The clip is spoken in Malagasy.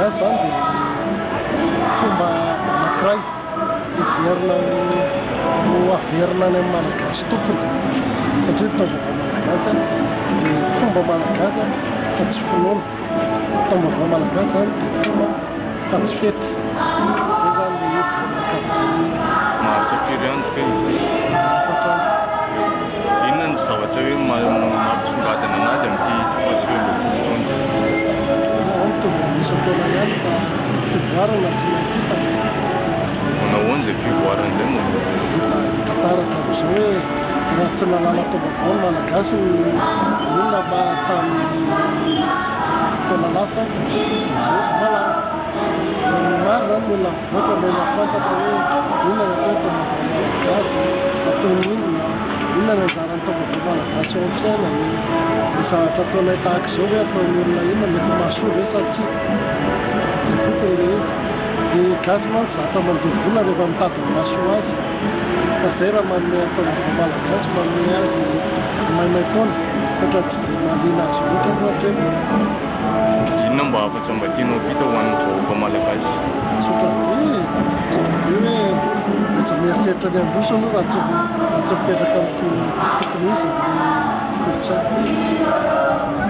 Malagasy izany dia fomba anankiray heverina ho averina any amin'ny Malagasy tompony satria ny taom-baovao Malagasy dia fomba Malagasy fa tsy finoana. Ny taom-baovao Malagasy izany dia fomba fa tsy fety. Izay izany ilay hevitra amin'ny ankapobeny. Maharitra firy andro ve izy io? Efatra andro. Inona no zavatra hoe mampisongadina anazy amin'ity faha 19 taona ity? Ao mitovy amin'ny isan-taona ihany fa fivoarana tsy maintsy hita. Manao ahoana izay fivoarana izay moa? Hita hita taratra amin'izao hoe raha tsy nahalala taom-baovao ny Malagasy ny olona mba tamin'ny taona lasa dia izao izy mahalala. Maro izany ny olona mivoaka no mahafantatra hoe inona no atao hoe taom-baovao Malagasy, ataony inona. Inona ny anjaran'ny taom-baovao malagasy eo amin'ny fiainany? Ny zavatra ataonay tahaka izao ve ataon'ny olona inona? Mety ho mahasoa ve sa tsia? Izay fotsiny ilay izy. Ny gasy mantsy zatra mandoa vola rehefa mitady ny mahasoa azy. Fa izay raha manome an'ny taom-baovao malagasy manome azy maimaim-poana fa tsy dia mahaliana azy loatra aloha hatreto. Inona mba hafatra mba tianao hampita ho an'ny vahoaka malagasy? Tsotra be e! Tsotra be hoe aza mieritreritra ny handroso aloha raha tsy raha tsy mipetraka amin'ny tokony ho izy ny kolontsaina.